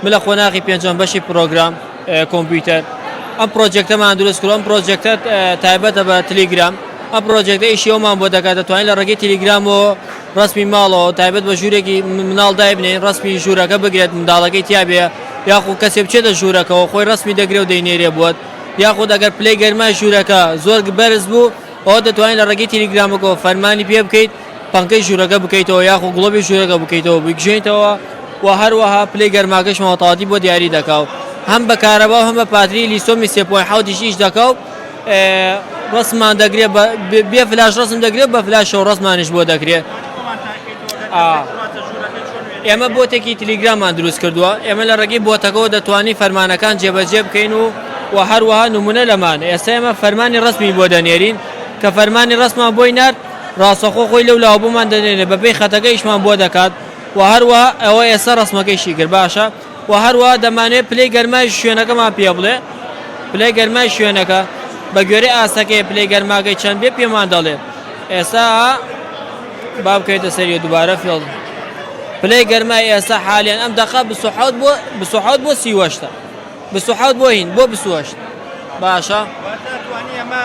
من لە قۆناغی پێنجەم بەشی پرۆگرام کۆمپیوتەر ئەم project ەمان دروست کرد. ئەم project ە تایبەتە بە تلیگرام. ئەم project ە ئیشی ئەومان بۆ دەکات، دەتوانین لە ڕێگەی تلیگرامەوە ڕسمی ماڵەوە تایبەت بە ژوورێکی مناڵ دایبنێین، ڕسمی ژوورەکە بگرێت منداڵەکەی تیابێ، یاخود کەسێ بچێتە ژوورەکەەوە خۆی ڕسمی دەگرێ و دەینێرێ بۆت، یاخود ئەگەر پلەی گەرمای ژوورەکە زۆر بەرز بوو ئەوە دەتوانین لە ڕێگەی تلیگرامەکەەوە فەرمانی پێ بکەیت پەنکەی ژوورەکە بکەیتەوە یاخود گڵۆپی ژوورەکە بکەیتەوە بکژێنیتەوە و هەروەها پلەی گەرماکەشمان بە تەواوەتی بۆ دیاری دەکا و هەم بە کارەبا و هەم بە پاتری لیسۆمی 3.7 یش ئیش دەکا و ڕسمان دەگرێ بێ فلاش ڕسم دەگرێت بە فلاشەوە ڕسمانیش بۆ دەکرێت. ئێمە بۆتێکی تلیگرامان دروست کردووە. ئێمە لە ڕێگەی بۆتەکەەوە دەتوانین فەرمانەکان جێبەجێ بکەین و و هەروەها نمونە لەمان ئێستا ئێمە فەرمانی ڕسمی بۆ دەنێرین کە فەرمانی ڕسمان بۆی نارد ڕاستەخۆ خۆی لەو لاوە بۆمان دەنێرێ بەپێی خەتەکە ئیشمان بۆ دەکات و هەروەها ئەوە ئێستا ڕەسمەکەیشی کرد باشە و هەروەها دەمانەوێت پلەی گەرمای شوێنەکەمان پێ بڵێ پلەی گەرمای شوێنەکە بە گوێرەی ئاستەکەی پلەی گەرماکەی چەند بێ پێمان دەڵێ ئێستا با بکەوێتە سەری دووبارە فێڵ پلەی گەرمای ئێستا حالیان ئەم دەقە 27 بۆ 27 بۆ 38 27 بۆ هین بۆ 28 باشە. واتە توانی ئەمە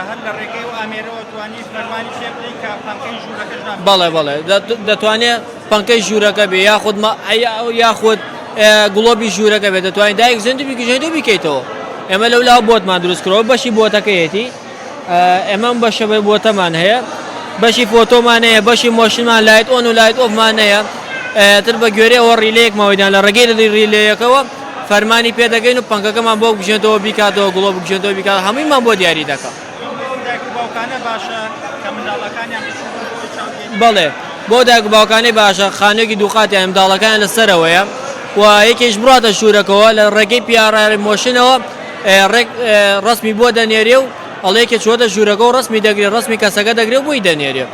هەر لە ڕێگەی ئەو ئامێرەوە توانی فەرمانی پێ بدەی کە پەنکەی ژوورەکەش دابخەیت. بەڵێ بەڵێ دەتوانێ پەنکەی ژوورەکە بێ یاخود یاخود گڵۆبی ژوورەکە بێت دەتوانین دایک زیندوو بیکژێنیت و بیکەیتەوە. ئێمە لەولاوە بۆتمان دروست کردەوە بەشی بۆتەکەیەتی. ئێمە ئەم بەشە بۆتەمان هەیە بەشی photo مان هەیە بەشی motion مان light on و light off مان هەیە تر بە گوێرەی ئەوە relay ەکمان وەیدان لە ڕێگەی relay ەکەوە فەرمانی پێ دەکەین و پەنکەکەمان بۆ بکژێنێتەوە بیکاتەوە گڵۆپ بکژێنێتەوە بیکات هەموویمان بۆ دیاری دەکا. بۆ ئەو دایک و باوکانە باشە کە منداڵەکانیان بچووکن بۆ ئەوەی چاودێری بەڵێ بۆ دایک و باوکانەی باشە خانوویەکی دووقاتیان منداڵەکانیان لە سەرەوەیە و یەکێکیش بڕاتە ژوورەکەوە لە ڕێگەی پیاڕ motion ەوە ڕێک ڕەسمی بۆ دەنێرێ و ئەڵێ کە چووەتە ژوورەکە و ڕەسمی دەگرێ ڕەسمی کەسەکە دەگرێ و بۆی دەنێرێ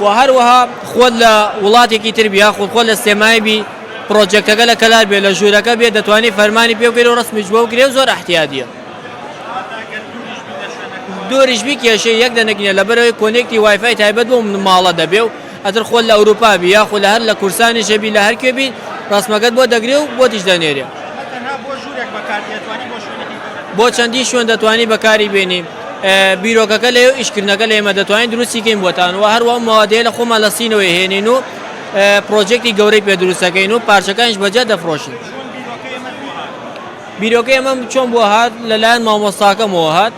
و هەروەها خۆت لە وڵاتێکی تر بی یاخود خۆت لە سلێمانی بی project ەکە لە کەلار بێ لە ژوورەکە بێ دەتوانی فەرمانی پێ بکەیت و ڕەسمیش بۆ بکرێ و زۆر ئەحتیادیە. دووریش بی کێشەی یەک دەنک نیە لەبەرئەوەی connect ی WiFi تایبەت بەو ماڵە دەبێ و ئەتر خۆت لە ئەوروپا بی یاخود لە هەر لە کوردستانیشە بی لە هەر کوێ بی ڕەسمەکەت بۆ دەگرێ و بۆتیش دەنێرێ. بۆ چەندین شوێن دەتوانی بەکاری بێنی بیرۆکەکە لێ و ئیشکردنەکە لە ئێمە دەتوانین دروستی کەین بۆتان و هەروە مەوادەیە لە خۆمان لە سینەوەی هێنین و project ی گەورەی پێ دروستەکەین و پارچەکانیش بەجیا دەفرۆشین. بیرۆکەی ئەمەم چۆن بۆ هات لەلایەن مامۆستاکەمەوە هات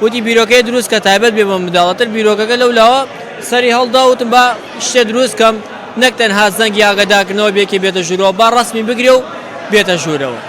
وتی بیرۆکەی دروست کە تایبەت بێ بە منداڵەتر بیرۆکەکە لەو لاوە سەری هەڵدا وتم با شتێ دروست کەم نەک تەنها زەنگی ئاگادارکردنەوە بێکی بێتە ژوورەوە با ڕەسمی بگرێ و بێتە ژوورەوە.